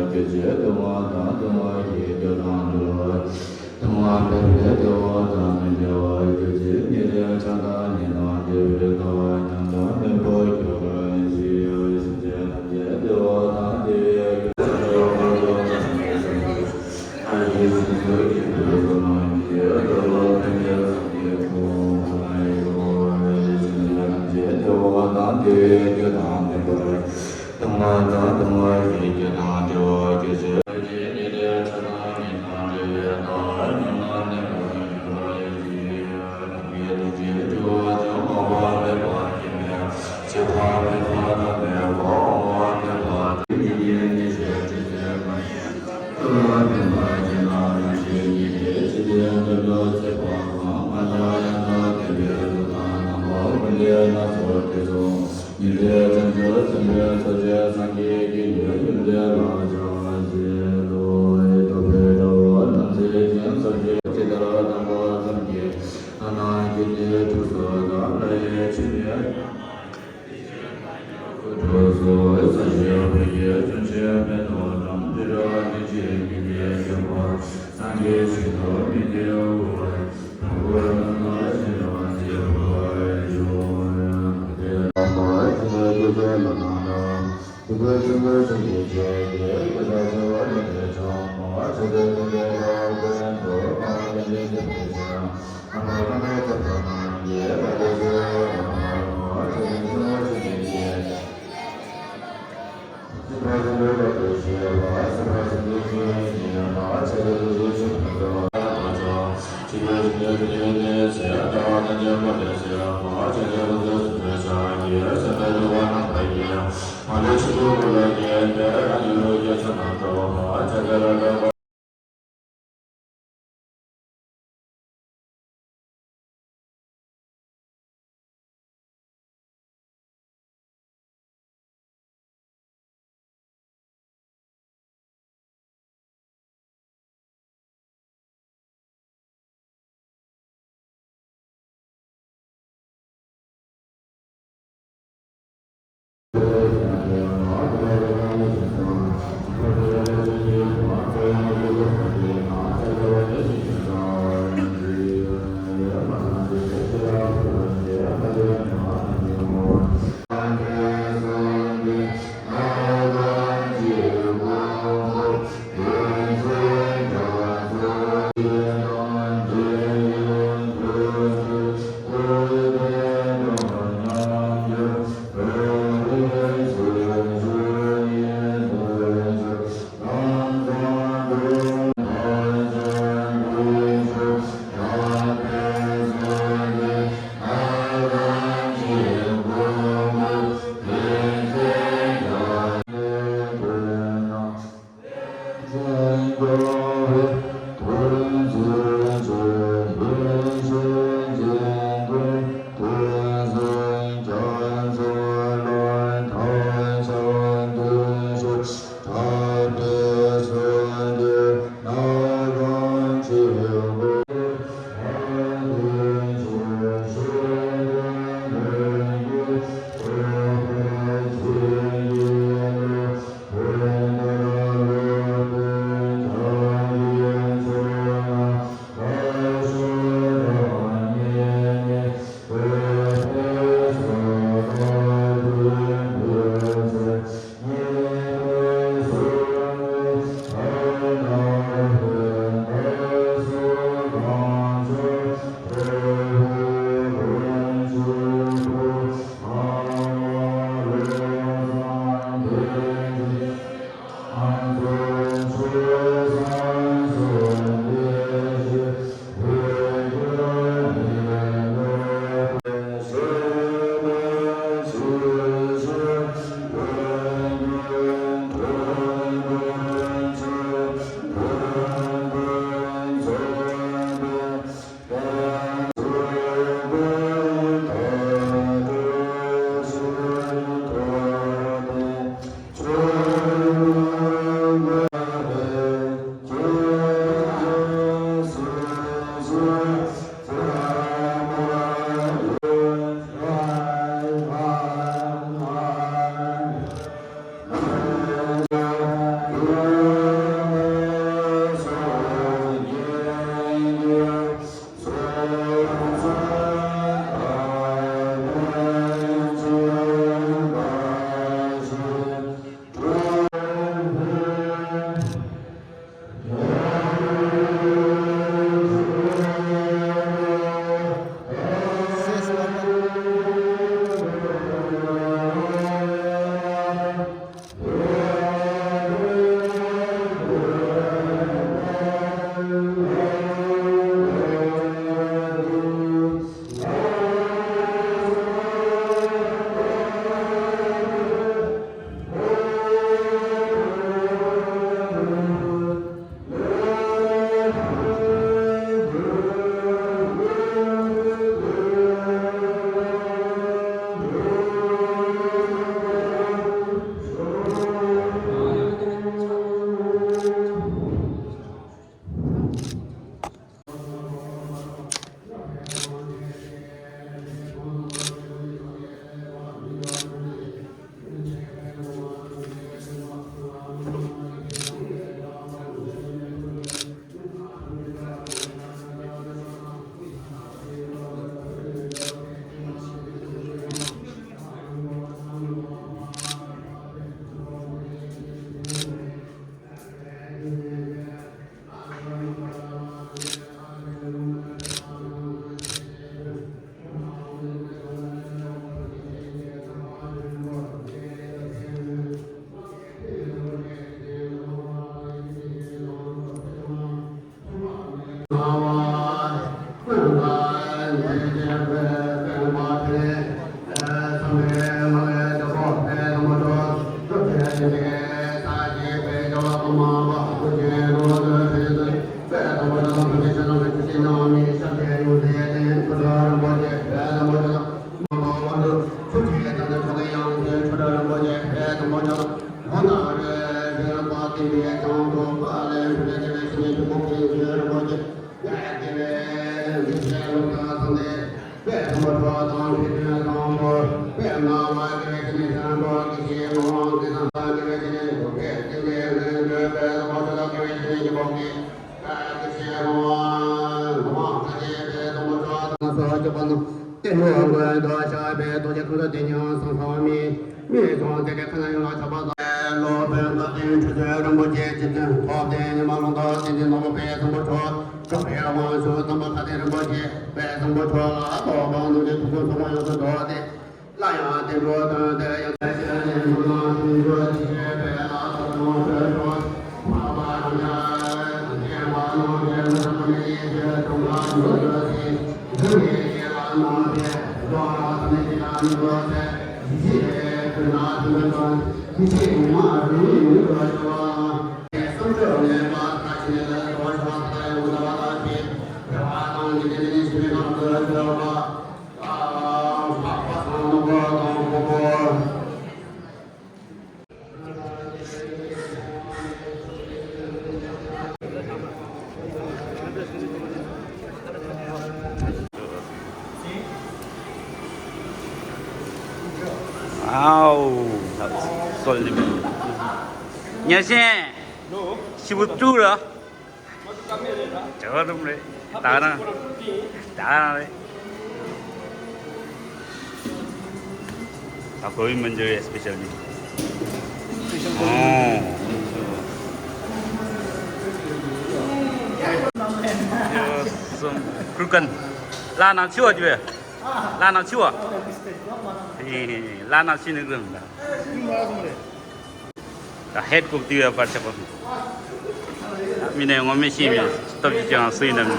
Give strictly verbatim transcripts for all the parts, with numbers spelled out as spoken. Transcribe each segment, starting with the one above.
སྐྱོ་ཤས་སྟོང་པ་དང་སྟོང་པ་ཞིག་སྐྱོ་དང་སྐྱོ་བ། སྟོང་པ་མེད་པའི་བདེ་བ་དང་མི་བདེ་བ། སྐྱོ་ཤས་ཉིད་དེ་ཆགས་སྡང་ཉིད་དང་བཅས་པའི་ལྟ་བ་ཉམས་དང་མེད་པར་གྱུར་པ་ཡིན་ཞིང་། སེམས་ཅན་ཐམས་ཅད་བདེ་བ་དང་བདེ་བའི་རྒྱུ་ལ་སྤྱོད་པ་དང་། ཨ་ནི་སེམས་ཚོར་གྱི་བུ་སོ་མ་གི་ཨ་ཏོ་ལོ་ཕན་ཚུན་སངས་རྒྱས་ཀུན་དགའ་ཡི་གོ། སེམས་ཅན་ཐམས་ཅད་བདེ་བ་དང་བདེ་བའི་རྒྱུ་དང་ལྡན་པར། སྟོང་པ་དང་སྟོང་པ་ཞིག་སྐྱོ་དང་བདེ་བ་སྐྱོ་ཤས་ཉིད་དེ་ཆགས་སྡང་ཉིད་དང་བཅས་པའི་ལྟ་བ་ཉམས་དང་མེད་པར་གྱུར་པ་ཡིན་ཞིང་། སྡུག་བསྔལ་སྟོང་ཕྱིར་སྐྱོ་བ་ཅང་མ་པ་མེད་པ་ཉིད་མེད། སྐྱེ་བ་མེད་པ་དང་མེད་པ་འོང་བ་མེད་པ་དང་། ཉིད་ཀྱི་ཉེར་ཞི་དྲི་ཟའི་མ་ཡིན། ལྟ་བ་འཕེན་པ་ཅན་ལ་རང་བཞིན་ཉིད་དེ་ཇི་ལྟར་འདོད་དུ་སྤྱད་པ་གང་། མ་ལ་ཡང་དག་ལྡན་པའི་གཟུགས་དང་རྣམ་པ་ཀུན་ཏུ་སྣ་ཚོགས་དེ་གསུམ། ཉིད་དེ་བྱང་ཆུབ་སེམས་དཔའི་ཚོགས་ཀྱི་སངས་རྒྱས་ཀྱི་ཡུལ་ཡུལ་དེ་ལ་ཕྱག་འཚལ་ལོ། རྟོག་པའི་དགྲ་བོ་རྣམ་སེལ་ཞིང་སྲོག་གཅོད་ཇི་ལྟར་གདམས་པ་ཙམ་གྱིས། ལྷ་དང་དགེ་འདུན་ཕྲུགས་སུ་འདུ་ལ་ཡི་ཕྱིར་མི་གྲོགས་སུ་ས་གཞི་བོད་ཀྱི་ལྗོན་ཤིང་སྨན་དུ་བཀྲམ། དྲི་རབ་ལྡན་ཞིང་སྙན་པའི་སྐྱེ་བོ། སངས་རྒྱས་ཞིང་དུ་མི་འདོད་པའི། དང་པོ་རྣམ་སྣང་ཞེས་པ་ཞེས་པར་འབྱུང་བའི་དེ་ལ་མ་ཅི་ནས་སྐྱེ་བའི་ལོ་ན་ན། དེ་ལྟར་ཚུལ་ཁྲིམས་སངས་རྒྱས་བཅས་ཀྱི། དེ་ལྟར་བྱ་བ་ལས་འདས་བྱང་མ། ཆོས་ཀྱི་སྟོན་པའི་ལྟ་བ་ཀུན་ཏུ། སྟོན་པ་དེ་ནི་སེམས་ཅན་ཆེ། རྣམ་པ་ལྷ་མིའི་ཚོགས་དང་ནམ་མཁའི་ལྷ་དེ་བཞིན་དུ། ཆོས་ཀྱི་སེམས་དཔའ་ཆོས་ཀྱི་སྤྱོད་པ། སེམས་དཔའ་ཆེན་པོའི་ལྷ་དེ་བཞིན་དུ། ཆོས་ཀྱི་སེམས་དཔའ་ཆེན་པོའི་ལྷ་དེ་བཞིན་དུ། ཨའོ། སོལ་ནི་མིན། ཉ་ཤན། ཤི་བུ་ཏུ་ར། ཇོ་རུམ་རེད། ད་རང་། ད་རང་རེད། ད་གོ་བི་མན་ཇུ་རི་ཡ་སི་པེ་ཤལ་ནི། ཨོ། ཁུར་ཀན། ལ་ནང་ཆུ་བ་ཅི་བས། ལ་ནང་ཆུ་བ། ལ་ནང་ཆུ་ནི་ཀུན་ད། ད་ཧེད་ཀོག་ཏི་བའི་པར་ཆག་པ། མི་ནས་ངོ་མི་ཤེས་མི་སྟོབས་ཀྱི་ཅང་སུ་ཡིན་ནམ།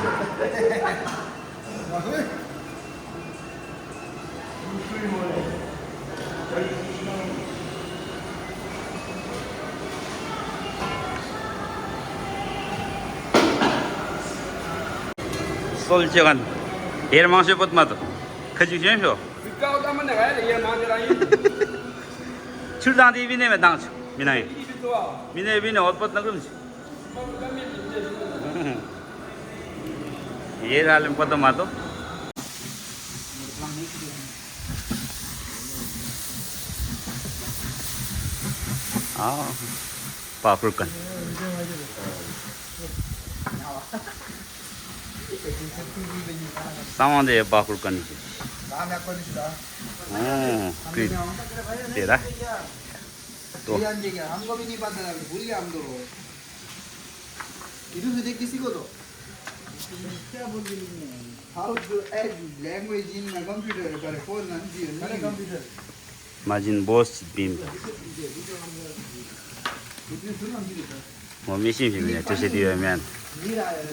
སོལ་ཅི་གན། ཡེར་མང་ཤོས་པོད་མ་དོ། ཁ་ཅིག་ཤོན་ཤོ། ཆུར་དང་དེ་བི་ནས་མེ་དང་ཆུ། མི་ནའི། མི་ནས་བི་ནས་འོད་པོད་ན་གུམ་ཆུ། ཡེ་ར་ལེམ་པོ་དོ་མ་དོ། ཨ། པ་ཁུར་ཀན། གསང་བ་འདི་པ་ཁུར་ཀན་ནི། ཨོ། ཀི། དེ་ར། तो। ये आंटी क्या? हमको भी नहीं पता था, भूल गया हम तो। इधर से देख किसी को तो। क्या बोल रही है? How to add language in a computer? Sorry, phone, not the, अरे, computer। Imagine boss beam. इतने सुन हम भी देता। ངོ་མི་ཤེས་ཤིག་ཡ་ཅི་ཞིག་དེ་ཡོད་མེད། ཡ་ཡ།